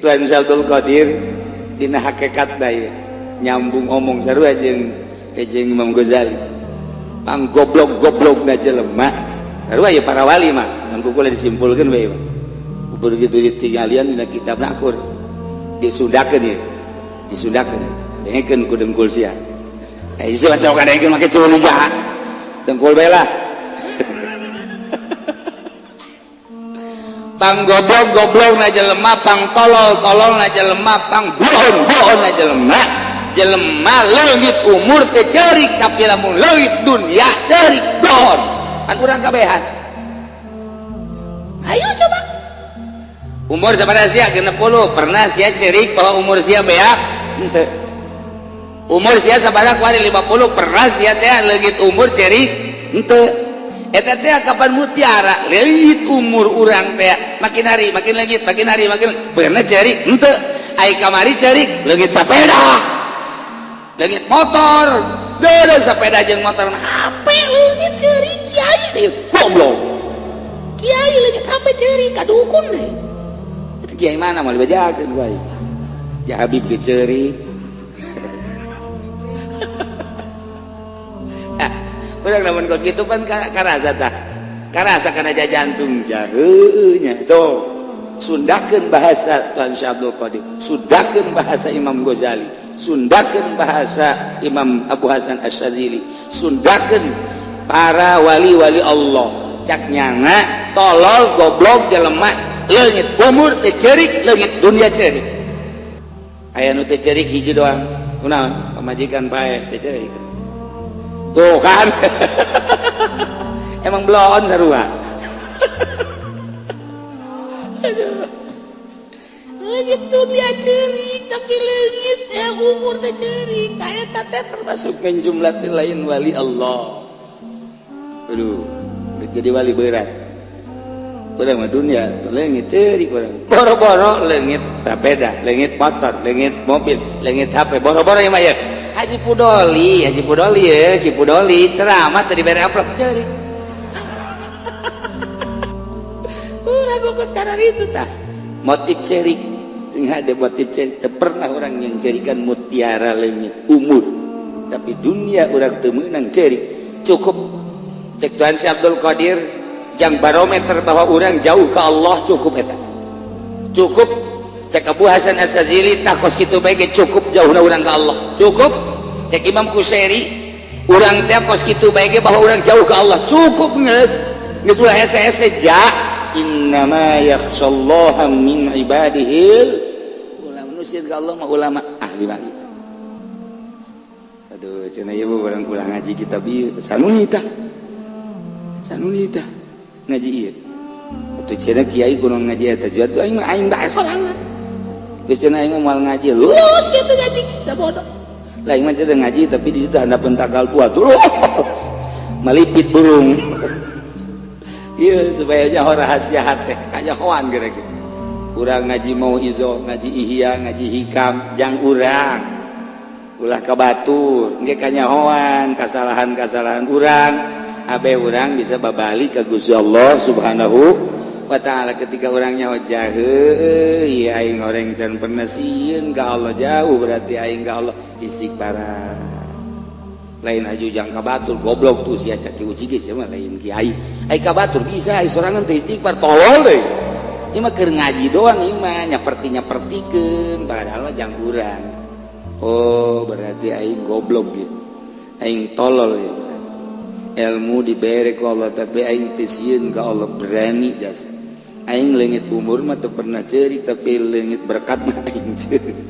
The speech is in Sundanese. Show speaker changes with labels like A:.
A: Cek Tuan Abdul Qadir dina hakikat daya nyambung omong sarua jeung jeung Imam Ghazali. Pang goblok-goblok na jelema sarua ya para wali mah ngan ku kula disimpulkeun we mah. Begitu ditinggalian dina kitab akur disundakeun ieu. Disundakeun. Dengekeun ku dengkul sia. Eh isi mah cok dengekeun make ceuli jahat. Dengkul bae lah. Pang goblok-goblok na jelema, pang tolol-tolol na jelema, pang bohon-bohon na jelema. Jelema leungit umur teh ceurik tapi lamun leungit dunia ceurik bohon. Pan urang kabehan. Ayo coba. Umur sabaraha sia? 60. Pernah sia ceurik bahwa umur sia beak? Henteu. Umur sia sabaraha kuari 50, pernah sia teh leungit umur ceurik? Henteu. Eta teh kapan mutiara leungit umur urang teh makin hari makin leungit, makin hari makin pernah ceurik? Henteu. Ai kamari ceurik leungit sepeda, leungit motor, deudeuh sepeda jeung motor HP leungit ceurik kiai deui goblok. Kiai leungit HP ceurik ka dukun deui. Eta kiai mana moal dibejakeun ku aing. Ya Habib ge ceurik. Urang lamun kos kitu pan karasa tah. Karasa kana jantung heueuh nya. Tuh, sundakeun bahasa Tuan Syekh Abdul Qadir, sundakeun bahasa Imam Ghazali, sundakeun bahasa Imam Abu Hasan Asy-Syadzili, sundakeun para wali-wali Allah. Cak nyana tolol goblok jelema leungit umur teh ceurik, leungit dunia ceurik. Aya nu teh ceurik hiji doang. Kunaon? Pamajikan paeh teh ceurik. Tuh kan. Emang belon sarua. Aduh. Leungit dunia ceurik tapi leungit umur teh ceurik. Tah eta teh termasuk min jumlatil lain wali Allah. Aduh, jadi wali berat. Urang mah dunia leungit ceurik urang. Boro-boro leungit sepeda, leungit motor, leungit mobil, leungit HP, boro-boro ieu mah ya. Haji Pudoli ya, Ki Pudoli ceramah tadi bere amplop ceurik. Urang kok sekarang itu tah. Motif ceurik, sing ada motif ceurik. Teu pernah orang yang cerikan mutiara leungit umur, tapi dunia urang teu meunang ceurik. Cukup cek Tuhan Syekh Abdul Qadir jang barometer bahwa orang jauh ke Allah cukup eta. Cukup cek Abu Hasan Asy-Syadzili tah kos kitu bae ge cukup jauhna urang ka Allah. Cukup cek Imam Kusyairi urang teh kos kitu bae ge bahwa urang jauh ke Allah. Cukup geus. Geus ulah hese-hese ja. Innama yakhshallaha min ibadihil ulama. Nu sieun ka Allah mah ulama ahli wali. Aduh cenah ieu urang ulah ngaji kitab ieu sanuni tah. Sanuni tah ngaji ieu. Atuh cenah kiai kudu ngaji eta atuh aing mah aing bae sorangan. Geus cenah aing mah moal ngaji. Lulus kitu ngaji da bodoh. Lah aing mah cenah ngaji tapi di ditu handapeun tanggal tua terus. Malipit burung. Ieu supaya nyaho rahasia hate, kanyahoan geura-geura. Urang ngaji mau izo, ngaji ihya, ngaji hikam, jang urang. Ulah ka batur, engke kanyahoan kasalahan-kasalahan urang. Abe urang bisa babalik ka Gusti Allah Subhanahu wa ta'ala ketika urang nyaho jahe, ieu aing orang can pernah sieun ka Allah jauh berarti aing ka Allah istighfar. Lain aju jang ka batur goblok tuh sia cak uji geus mah lain kiai. Ai ka batur bisa ai sorangan teh istighfar tolol deui. Ieu mah keur ngaji doang ieu mah nyaperti-nyapertikeun padahal mah jang urang. Oh berarti aing goblok gitu. Aing tolol ya berarti. Ilmu dibere ku Allah tapi aing teu sieun ka Allah berani jasa. Aing leungit umur mah teu pernah ceurik tapi leungit berkat mah aing ceurik.